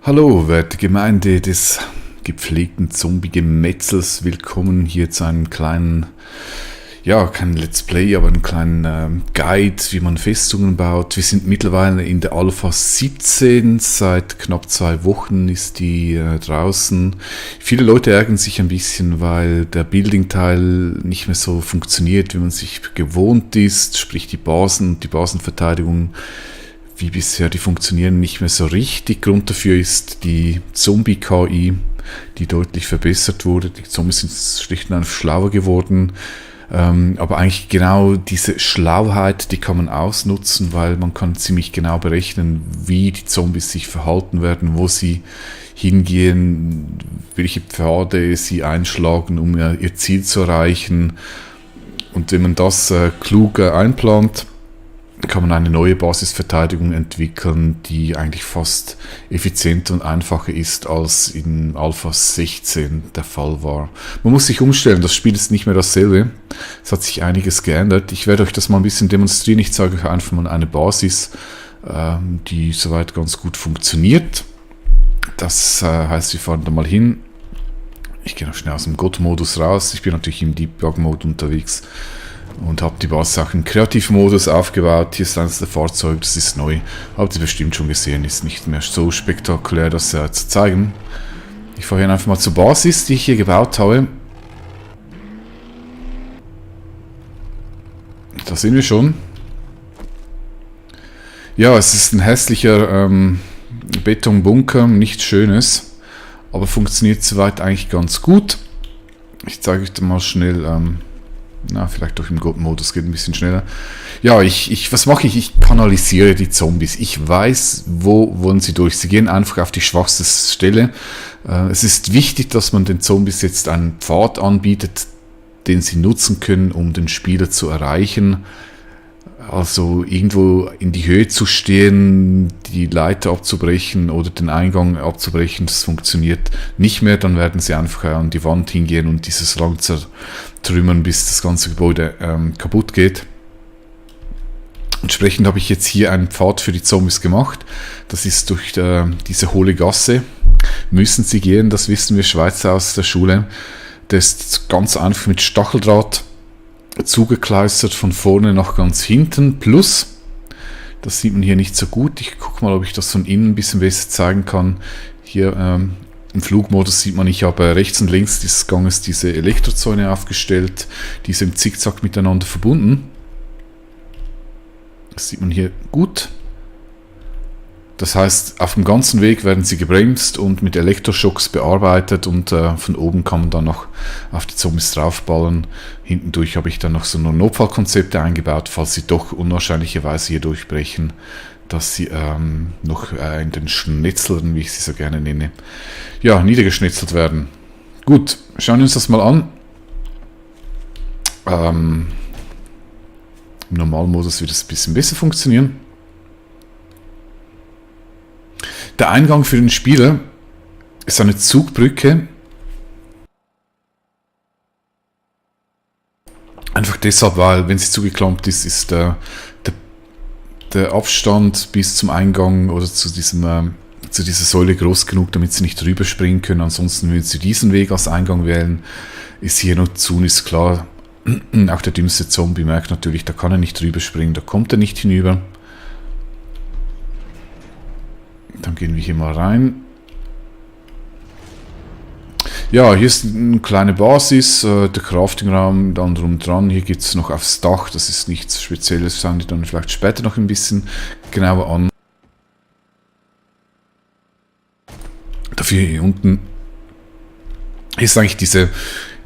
Hallo, werte Gemeinde des gepflegten Zombie-Gemetzels. Willkommen hier zu einem kleinen, ja, kein Let's Play, aber einen kleinen Guide, wie man Festungen baut. Wir sind mittlerweile in der Alpha 17. Seit knapp 2 Wochen ist die draußen. Viele Leute ärgern sich ein bisschen, weil der Building-Teil nicht mehr so funktioniert, wie man sich gewohnt ist. Sprich die Basen und die Basenverteidigung wie bisher, die funktionieren nicht mehr so richtig. Grund dafür ist die Zombie-KI, die deutlich verbessert wurde. Die Zombies sind schlicht und einfach schlauer geworden. Aber eigentlich genau diese Schlauheit, die kann man ausnutzen, weil man kann ziemlich genau berechnen, wie die Zombies sich verhalten werden, wo sie hingehen, welche Pfade sie einschlagen, um ihr Ziel zu erreichen. Und wenn man das klug einplant, kann man eine neue Basisverteidigung entwickeln, die eigentlich fast effizienter und einfacher ist, als in Alpha 16 der Fall war. Man muss sich umstellen, das Spiel ist nicht mehr dasselbe. Es hat sich einiges geändert. Ich werde euch das mal ein bisschen demonstrieren. Ich zeige euch einfach mal eine Basis, die soweit ganz gut funktioniert. Das heißt, wir fahren da mal hin. Ich gehe noch schnell aus dem God-Modus raus. Ich bin natürlich im Debug-Mode unterwegs und habe die Basis auch im Kreativmodus aufgebaut. Hier ist eines der Fahrzeuge, das ist neu. Habt ihr bestimmt schon gesehen, ist nicht mehr so spektakulär, das zu zeigen. Ich fahre hier einfach mal zur Basis, die ich hier gebaut habe. Da sehen wir schon. Ja, es ist ein hässlicher Betonbunker, nichts Schönes, aber funktioniert soweit eigentlich ganz gut. Ich zeige euch da mal schnell. Vielleicht doch im God-Modus geht ein bisschen schneller. Ja, was mache ich? Ich kanalisiere die Zombies. Ich weiß, wo wollen sie durch. Sie gehen einfach auf die schwachste Stelle. Es ist wichtig, dass man den Zombies jetzt einen Pfad anbietet, den sie nutzen können, um den Spieler zu erreichen. Also irgendwo in die Höhe zu stehen, die Leiter abzubrechen oder den Eingang abzubrechen, das funktioniert nicht mehr. Dann werden sie einfach an die Wand hingehen und dieses lang zertrümmern, bis das ganze Gebäude kaputt geht. Entsprechend habe ich jetzt hier einen Pfad für die Zombies gemacht. Das ist durch diese hohle Gasse. Müssen sie gehen, das wissen wir Schweizer aus der Schule. Das ist ganz einfach mit Stacheldraht zugekleistert von vorne nach ganz hinten, plus, das sieht man hier nicht so gut, ich gucke mal, ob ich das von innen ein bisschen besser zeigen kann. Hier im Flugmodus sieht man, ich habe rechts und links dieses Ganges diese Elektrozäune aufgestellt, die sind im Zickzack miteinander verbunden. Das sieht man hier gut. Das heißt, auf dem ganzen Weg werden sie gebremst und mit Elektroschocks bearbeitet und von oben kann man dann noch auf die Zombies draufballen. Hintendurch habe ich dann noch so Notfallkonzepte eingebaut, falls sie doch unwahrscheinlicherweise hier durchbrechen, dass sie noch in den Schnetzeln, wie ich sie so gerne nenne, ja, niedergeschnetzelt werden. Gut, schauen wir uns das mal an. Im Normalmodus wird es ein bisschen besser funktionieren. Der Eingang für den Spieler ist eine Zugbrücke. Einfach deshalb, weil, wenn sie zugeklammt ist, ist der Abstand bis zum Eingang oder zu dieser Säule groß genug, damit sie nicht drüber springen können. Ansonsten, wenn sie diesen Weg als Eingang wählen, ist hier noch zu, ist klar. Auch der dümmste Zombie merkt natürlich, da kann er nicht drüber springen, da kommt er nicht hinüber. Dann gehen wir hier mal rein. Ja, hier ist eine kleine Basis, der Craftingraum, dann drum dran. Hier geht es noch aufs Dach, das ist nichts Spezielles, schauen die dann vielleicht später noch ein bisschen genauer an. Dafür hier unten ist eigentlich diese,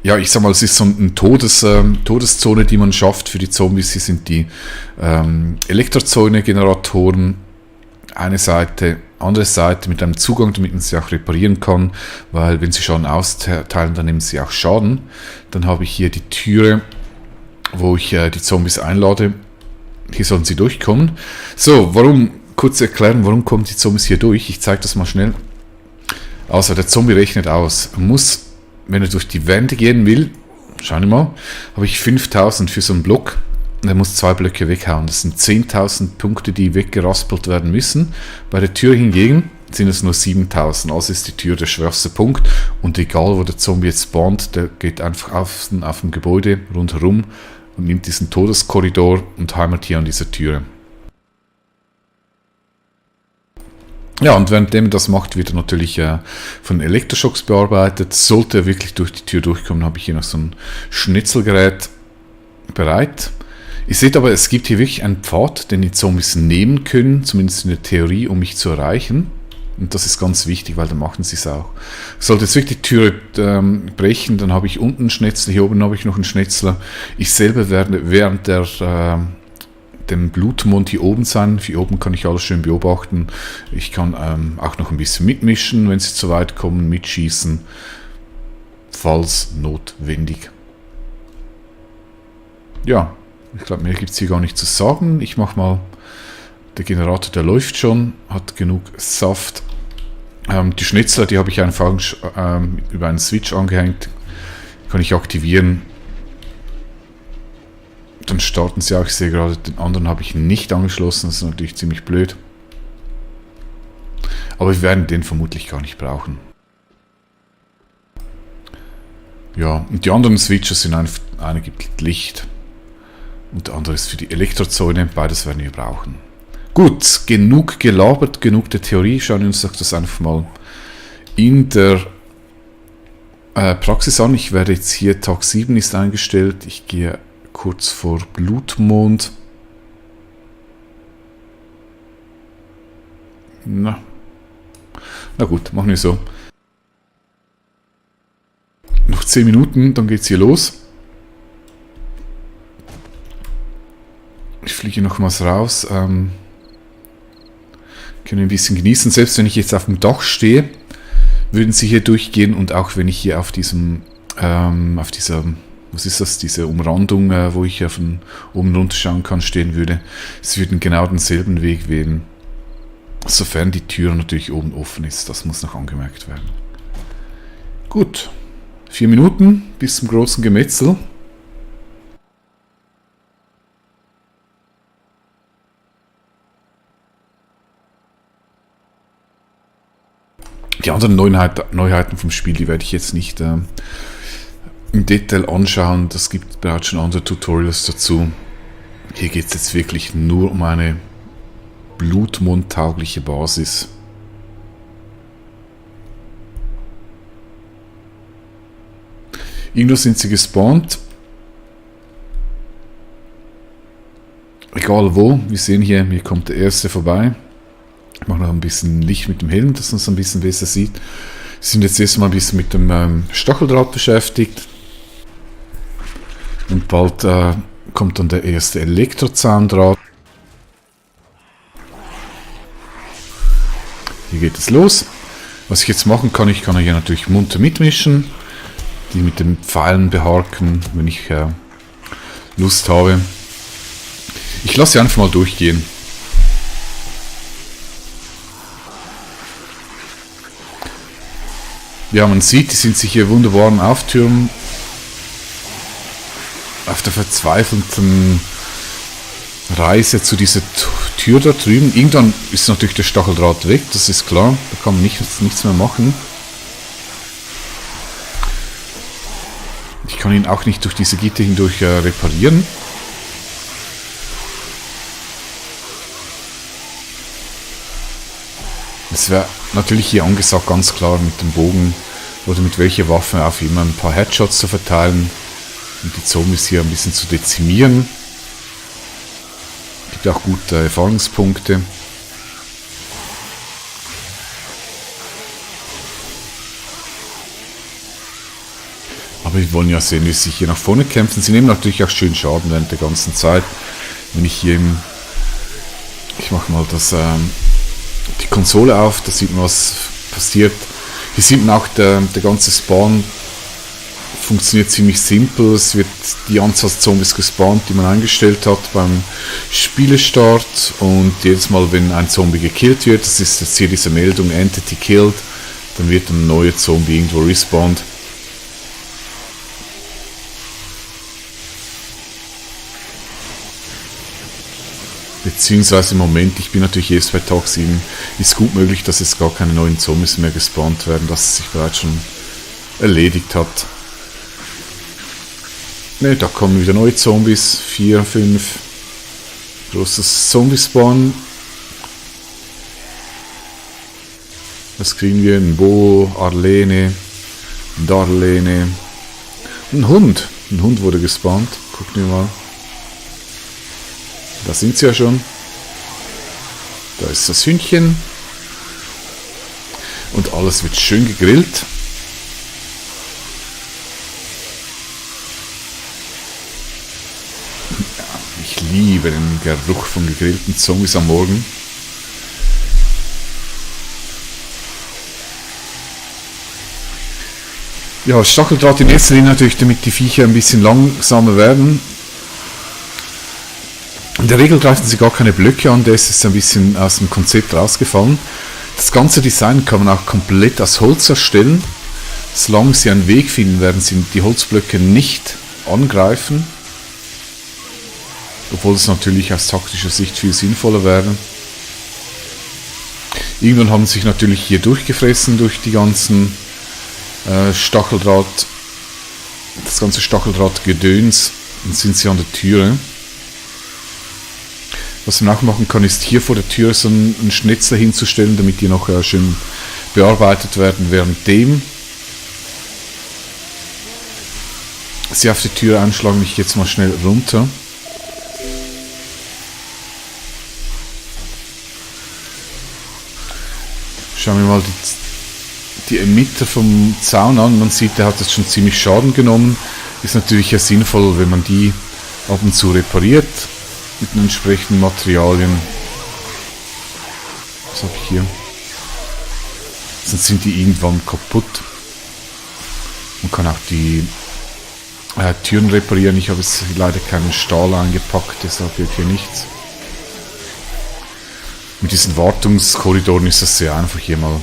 ja, ich sag mal, es ist so eine Todeszone, die man schafft für die Zombies. Hier sind die Elektrozone-Generatoren, eine Seite, andere Seite mit einem Zugang, damit man sie auch reparieren kann, weil wenn sie Schaden austeilen, dann nehmen sie auch Schaden. Dann habe ich hier die Türe, wo ich die Zombies einlade. Hier sollen sie durchkommen. So, kurz erklären, warum kommen die Zombies hier durch? Ich zeige das mal schnell. Also, der Zombie rechnet aus. Er muss, wenn er durch die Wände gehen will, schauen wir mal, habe ich 5000 für so einen Block. Und er muss 2 Blöcke weghauen. Das sind 10.000 Punkte, die weggeraspelt werden müssen. Bei der Tür hingegen sind es nur 7000. Also ist die Tür der schwächste Punkt. Und egal, wo der Zombie jetzt spawnt, der geht einfach auf dem Gebäude rundherum und nimmt diesen Todeskorridor und heimert hier an dieser Tür. Ja, und währenddem das macht, wird er natürlich von Elektroschocks bearbeitet. Sollte er wirklich durch die Tür durchkommen, habe ich hier noch so ein Schnitzelgerät bereit. Ihr seht aber, es gibt hier wirklich einen Pfad, den die Zombies nehmen können, zumindest in der Theorie, um mich zu erreichen. Und das ist ganz wichtig, weil dann machen sie es auch. Sollte jetzt wirklich die Tür brechen, dann habe ich unten einen Schnetzler, hier oben habe ich noch einen Schnetzler. Ich selber werde während dem Blutmond hier oben sein. Hier oben kann ich alles schön beobachten. Ich kann auch noch ein bisschen mitmischen, wenn sie zu weit kommen, mitschießen, falls notwendig. Ja, ich glaube, mehr gibt es hier gar nicht zu sagen. Ich mache mal, der Generator, der läuft schon, hat genug Saft. Die Schnitzler, die habe ich einfach über einen Switch angehängt. Kann ich aktivieren. Dann starten sie auch. Ich sehe gerade, den anderen habe ich nicht angeschlossen. Das ist natürlich ziemlich blöd. Aber wir werden den vermutlich gar nicht brauchen. Ja, und die anderen Switches sind einfach, eine gibt Licht und der andere ist für die Elektrozone. Beides werden wir brauchen. Gut, genug gelabert, genug der Theorie. Schauen wir uns doch das einfach mal in der Praxis an. Ich werde jetzt hier, Tag 7 ist eingestellt. Ich gehe kurz vor Blutmond. Na gut, machen wir so. Noch 10 Minuten, dann geht's hier los. Ich fliege nochmals raus. Können wir ein bisschen genießen. Selbst wenn ich jetzt auf dem Dach stehe, würden sie hier durchgehen. Und auch wenn ich hier auf diesem, auf dieser, was ist das, diese Umrandung, wo ich hier von oben runter schauen kann, stehen würde, sie würden genau denselben Weg wählen. Sofern die Tür natürlich oben offen ist. Das muss noch angemerkt werden. Gut. 4 Minuten bis zum großen Gemetzel. Die anderen Neuheiten vom Spiel, die werde ich jetzt nicht im Detail anschauen. Das gibt bereits schon andere Tutorials dazu. Hier geht es jetzt wirklich nur um eine blutmondtaugliche Basis. Irgendwo sind sie gespawnt. Egal wo, wir sehen hier kommt der erste vorbei. Ich mache noch ein bisschen Licht mit dem Helm, dass man es ein bisschen besser sieht. Wir sind jetzt erstmal ein bisschen mit dem Stacheldraht beschäftigt. Und bald kommt dann der erste Elektrozahndraht. Hier geht es los. Was ich jetzt machen kann, ich kann hier natürlich munter mitmischen. Die mit den Pfeilen beharken, wenn ich Lust habe. Ich lasse sie einfach mal durchgehen. Ja, man sieht, die sind sich hier wunderbar am Auftürmen. Auf der verzweifelten Reise zu dieser Tür da drüben. Irgendwann ist natürlich der Stacheldraht weg, das ist klar. Da kann man nichts mehr machen. Ich kann ihn auch nicht durch diese Gitter hindurch reparieren. Es wäre natürlich hier angesagt, ganz klar mit dem Bogen oder mit welcher Waffe auf immer ein paar Headshots zu verteilen und die Zombies hier ein bisschen zu dezimieren. Gibt auch gute Erfahrungspunkte. Aber wir wollen ja sehen, wie sie sich hier nach vorne kämpfen. Sie nehmen natürlich auch schön Schaden während der ganzen Zeit. Wenn ich hier ich mache mal die Konsole auf, da sieht man, was passiert. Hier sieht man auch, der ganze Spawn funktioniert ziemlich simpel. Es wird die Anzahl Zombies gespawnt, die man eingestellt hat beim Spielestart. Und jedes Mal, wenn ein Zombie gekillt wird, das ist jetzt hier diese Meldung, Entity killed, dann wird ein neuer Zombie irgendwo respawned. Beziehungsweise im Moment, ich bin natürlich erst bei Tag 7, ist gut möglich, dass jetzt gar keine neuen Zombies mehr gespawnt werden, dass es sich bereits schon erledigt hat. Ne, da kommen wieder neue Zombies, 4, 5. Großes Zombie-Spawn. Was kriegen wir? Ein Bo, Arlene, Darlene. Ein Hund. Ein Hund wurde gespawnt. Gucken wir mal. Da sind sie ja schon. Da ist das Hündchen. Und alles wird schön gegrillt. Ich liebe den Geruch von gegrillten Zombies am Morgen. Ja, Stacheldraht in erster Linie natürlich, damit die Viecher ein bisschen langsamer werden. In der Regel greifen sie gar keine Blöcke an, das ist ein bisschen aus dem Konzept rausgefallen. Das ganze Design kann man auch komplett aus Holz erstellen. Solange sie einen Weg finden, werden sie die Holzblöcke nicht angreifen. Obwohl es natürlich aus taktischer Sicht viel sinnvoller wäre. Irgendwann haben sie sich natürlich hier durchgefressen durch die ganzen Stacheldraht, das ganze Stacheldrahtgedöns, und sind sie an der Türe. Was man auch machen kann, ist hier vor der Tür so einen Schnitzler hinzustellen, damit die noch schön bearbeitet werden, währenddem sie auf die Tür einschlagen. Ich gehe jetzt mal schnell runter. Schauen wir mal die Emitter vom Zaun an. Man sieht, der hat jetzt schon ziemlich Schaden genommen. Ist natürlich ja sinnvoll, wenn man die ab und zu repariert mit den entsprechenden Materialien. Was habe ich hier? Sonst sind die irgendwann kaputt. Man kann auch die Türen reparieren. Ich habe jetzt leider keinen Stahl eingepackt, deshalb wird hier nichts. Mit diesen Wartungskorridoren ist das sehr einfach, hier mal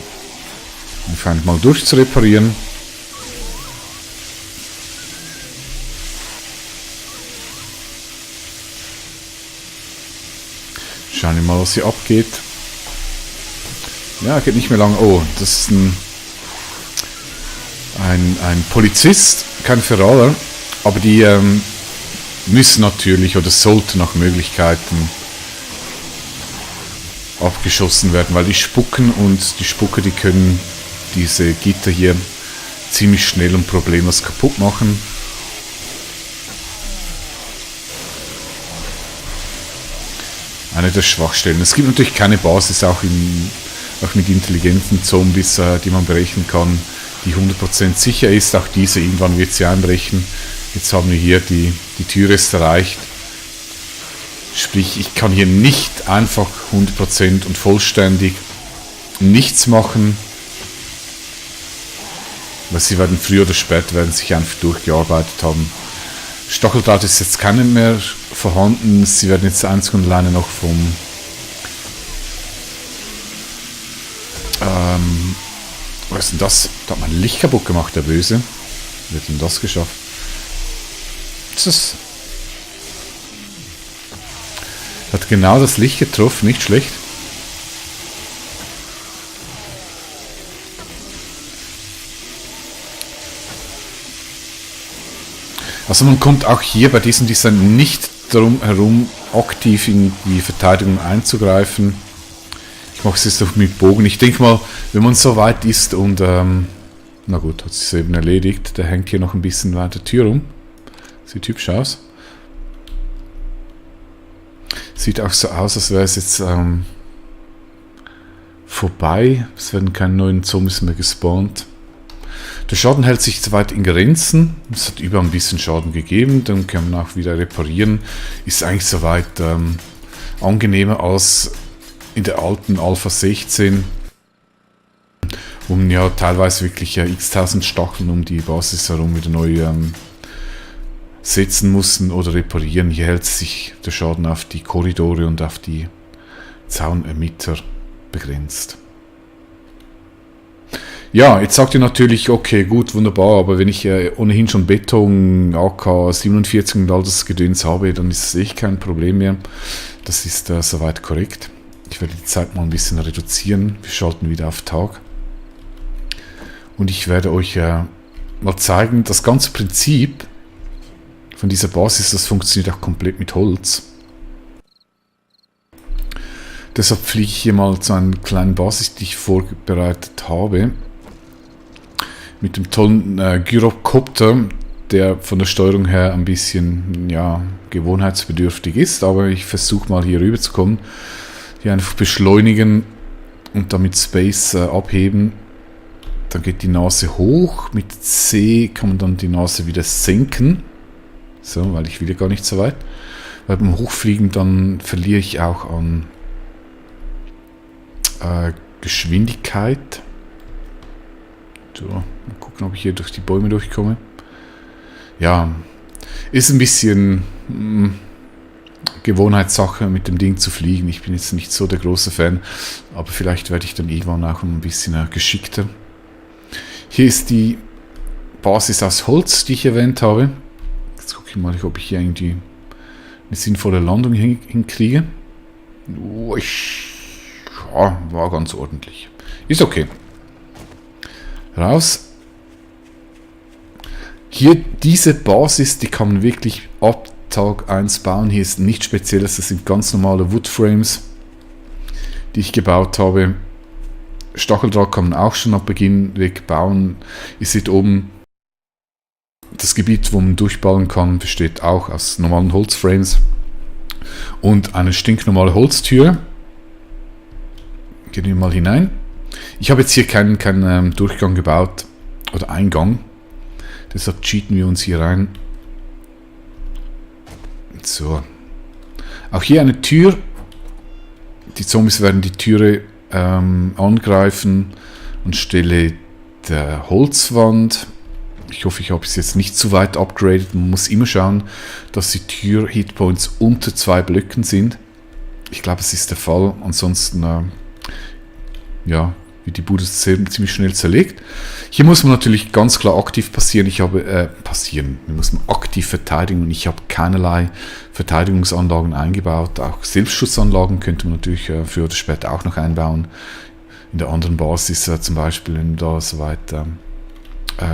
durchzureparieren. Schauen wir mal, was hier abgeht. Ja, geht nicht mehr lang. Oh, das ist ein Polizist, kein Verrater, aber die müssen natürlich oder sollten nach Möglichkeiten abgeschossen werden, weil die spucken, und die Spucke, die können diese Gitter hier ziemlich schnell und problemlos kaputt machen. Eine der Schwachstellen. Es gibt natürlich keine Basis, auch mit intelligenten Zombies, die man berechnen kann, die 100% sicher ist. Auch diese, irgendwann wird sie einbrechen. Jetzt haben wir hier die Tür ist erreicht. Sprich, ich kann hier nicht einfach 100% und vollständig nichts machen, weil sie werden früher oder später sich einfach durchgearbeitet haben. Stacheldraht ist jetzt keine mehr vorhanden, sie werden jetzt einzig und alleine noch vom was ist denn das? Da hat man Licht kaputt gemacht, der Böse. Wie hat denn das geschafft? Hat genau das Licht getroffen, nicht schlecht. Also man kommt auch hier bei diesem Design nicht darum herum, aktiv in die Verteidigung einzugreifen. Ich mache es jetzt auch mit Bogen. Ich denke mal, wenn man so weit ist und na gut, hat es eben erledigt. Der hängt hier noch ein bisschen weiter Tür rum. Sieht hübsch aus. Sieht auch so aus, als wäre es jetzt vorbei. Es werden keine neuen Zombies mehr gespawnt. Der Schaden hält sich soweit in Grenzen. Es hat über ein bisschen Schaden gegeben. Dann kann man auch wieder reparieren. Ist eigentlich soweit angenehmer als in der alten Alpha 16. Wo man ja teilweise wirklich x-tausend Stacheln um die Basis herum wieder neu setzen mussten oder reparieren. Hier hält sich der Schaden auf die Korridore und auf die Zaunemitter begrenzt. Ja, jetzt sagt ihr natürlich, okay, gut, wunderbar, aber wenn ich ohnehin schon Beton, AK 47 und all das Gedöns habe, dann ist es echt kein Problem mehr. Das ist soweit korrekt. Ich werde die Zeit mal ein bisschen reduzieren. Wir schalten wieder auf Tag. Und ich werde euch mal zeigen, das ganze Prinzip von dieser Basis, das funktioniert auch komplett mit Holz. Deshalb fliege ich hier mal zu einer kleinen Basis, die ich vorbereitet habe. Mit dem tollen Gyrocopter, der von der Steuerung her ein bisschen, ja, gewohnheitsbedürftig ist. Aber ich versuche mal hier rüber zu kommen. Hier einfach beschleunigen und damit Space abheben. Dann geht die Nase hoch. Mit C kann man dann die Nase wieder senken. So, weil ich will ja gar nicht so weit. Weil beim Hochfliegen dann verliere ich auch an Geschwindigkeit. So, mal gucken, ob ich hier durch die Bäume durchkomme. Ja, ist ein bisschen Gewohnheitssache, mit dem Ding zu fliegen. Ich bin jetzt nicht so der große Fan, aber vielleicht werde ich dann irgendwann auch ein bisschen geschickter. Hier ist die Basis aus Holz, die ich erwähnt habe. Jetzt gucke ich mal, ob ich hier irgendwie eine sinnvolle Landung hinkriege. Ja, war ganz ordentlich. Ist okay. Raus. Hier diese Basis, die kann man wirklich ab Tag 1 bauen. Hier ist nichts Spezielles, das sind ganz normale Woodframes, die ich gebaut habe. Stacheldraht kann man auch schon ab Beginn weg bauen. Ihr seht oben, das Gebiet, wo man durchbauen kann, besteht auch aus normalen Holzframes und eine stinknormale Holztür. Gehen wir mal hinein. Ich habe jetzt hier keinen Durchgang gebaut oder Eingang. Deshalb cheaten wir uns hier rein. So. Auch hier eine Tür. Die Zombies werden die Türe angreifen anstelle der Holzwand. Ich hoffe, ich habe es jetzt nicht zu weit upgraded. Man muss immer schauen, dass die Tür-Hitpoints unter 2 Blöcken sind. Ich glaube, es ist der Fall. Ansonsten ja, wird die Bude ziemlich schnell zerlegt. Hier muss man natürlich ganz klar aktiv passieren. Hier muss man aktiv verteidigen und ich habe keinerlei Verteidigungsanlagen eingebaut. Auch Selbstschutzanlagen könnte man natürlich früher oder später auch noch einbauen. In der anderen Basis zum Beispiel, wenn man da soweit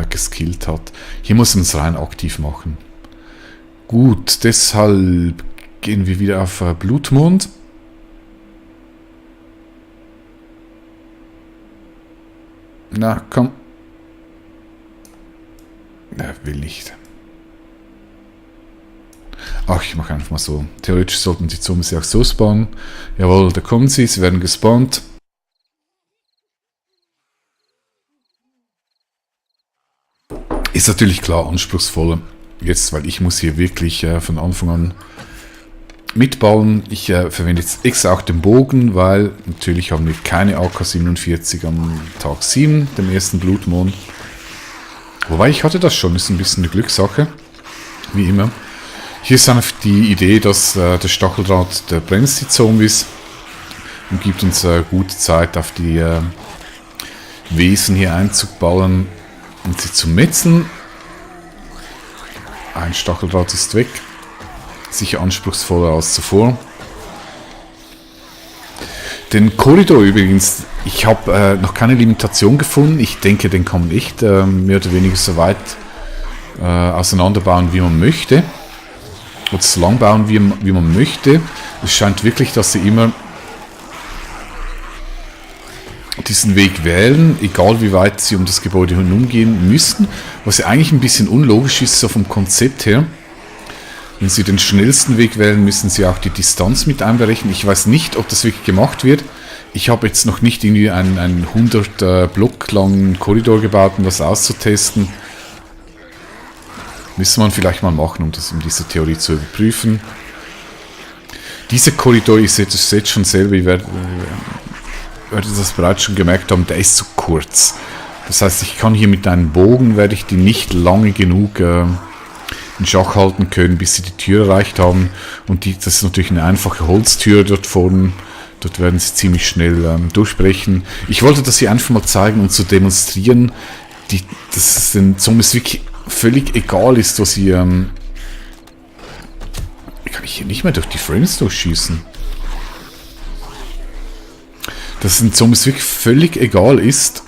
geskillt hat. Hier muss man es rein aktiv machen. Gut, deshalb gehen wir wieder auf Blutmond. Na, komm. Er will nicht. Ach, ich mache einfach mal so. Theoretisch sollten die Zombies ja auch so spawnen. Jawohl, da kommen sie werden gespawnt. Ist natürlich klar anspruchsvoller. Jetzt, weil ich muss hier wirklich von Anfang an mitbauen. Ich verwende jetzt extra auch den Bogen, weil natürlich haben wir keine AK-47 am Tag 7, dem ersten Blutmond. Wobei ich hatte das schon, ist ein bisschen eine Glückssache, wie immer. Hier ist einfach die Idee, dass der Stacheldraht, der bremst die Zombies und gibt uns gute Zeit, auf die Wesen hier einzuballern und sie zu metzeln. Ein Stacheldraht ist weg. Sicher anspruchsvoller als zuvor. Den Korridor übrigens, ich habe noch keine Limitation gefunden. Ich denke, den kann man echt mehr oder weniger so weit auseinanderbauen, wie man möchte. Oder so lang bauen, wie man möchte. Es scheint wirklich, dass sie immer diesen Weg wählen, egal wie weit sie um das Gebäude herumgehen müssten. Was ja eigentlich ein bisschen unlogisch ist, so vom Konzept her. Wenn Sie den schnellsten Weg wählen, müssen Sie auch die Distanz mit einberechnen. Ich weiß nicht, ob das wirklich gemacht wird. Ich habe jetzt noch nicht irgendwie einen 100 Block langen Korridor gebaut, um das auszutesten. Müsste man vielleicht mal machen, um diese Theorie zu überprüfen. Dieser Korridor, ich sehe das jetzt schon selber, ich werde das bereits schon gemerkt haben, der ist zu kurz. Das heißt, ich kann hier mit einem Bogen, werde ich die nicht lange genug in Schach halten können, bis sie die Tür erreicht haben. Und das ist natürlich eine einfache Holztür dort vorne. Dort werden sie ziemlich schnell durchbrechen. Ich wollte das hier einfach mal zeigen und zu demonstrieren, dass es den Zombies wirklich völlig egal ist, was sie... kann ich hier nicht mehr durch die Frames durchschießen? dass es den Zombies wirklich völlig egal ist,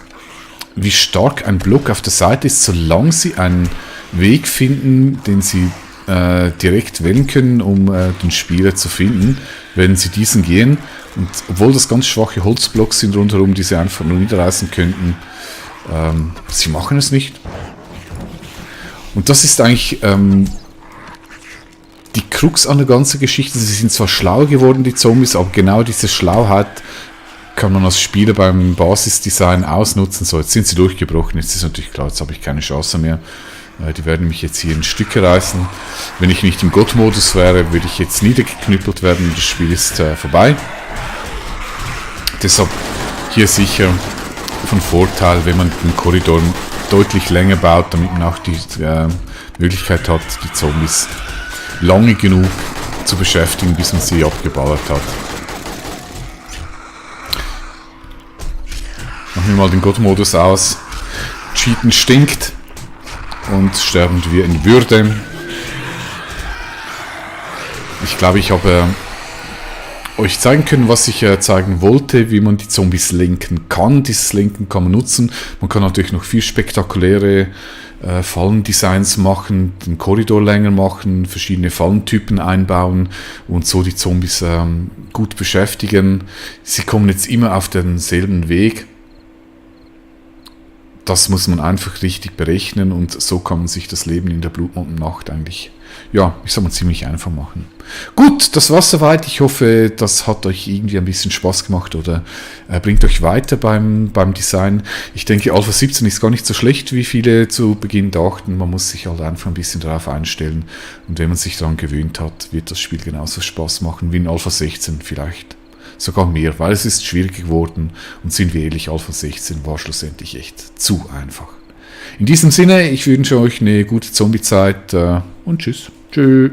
wie stark ein Block auf der Seite ist, solange sie einen Weg finden, den sie direkt wählen können, um den Spieler zu finden, werden sie diesen gehen. Und obwohl das ganz schwache Holzblocks sind rundherum, die sie einfach nur niederreißen könnten, sie machen es nicht. Und das ist eigentlich die Krux an der ganzen Geschichte. Sie sind zwar schlau geworden, die Zombies, aber genau diese Schlauheit kann man als Spieler beim Basisdesign ausnutzen. So, jetzt sind sie durchgebrochen, jetzt ist natürlich klar, jetzt habe ich keine Chance mehr. Die werden mich jetzt hier in Stücke reißen. Wenn ich nicht im Gott-Modus wäre, würde ich jetzt niedergeknüppelt werden und das Spiel ist vorbei. Deshalb hier sicher von Vorteil, wenn man den Korridor deutlich länger baut, damit man auch die Möglichkeit hat, die Zombies lange genug zu beschäftigen, bis man sie abgeballert hat. Machen wir mal den Gott-Modus aus. Cheaten stinkt. Und sterben wir in Würde. Ich glaube, ich habe euch zeigen können, was ich zeigen wollte, wie man die Zombies lenken kann. Dieses Lenken kann man nutzen. Man kann natürlich noch viel spektakuläre Fallendesigns machen, den Korridor länger machen, verschiedene Fallentypen einbauen und so die Zombies gut beschäftigen. Sie kommen jetzt immer auf denselben Weg. Das muss man einfach richtig berechnen und so kann man sich das Leben in der Blutmond-Nacht eigentlich, ja, ich sag mal, ziemlich einfach machen. Gut, das war's soweit. Ich hoffe, das hat euch irgendwie ein bisschen Spaß gemacht oder bringt euch weiter beim Design. Ich denke, Alpha 17 ist gar nicht so schlecht, wie viele zu Beginn dachten. Man muss sich halt einfach ein bisschen darauf einstellen und wenn man sich daran gewöhnt hat, wird das Spiel genauso Spaß machen wie in Alpha 16 vielleicht. Sogar mehr, weil es ist schwierig geworden und sind wir ehrlich, Alpha 16 war schlussendlich echt zu einfach. In diesem Sinne, ich wünsche euch eine gute Zombie-Zeit und tschüss. Tschüss.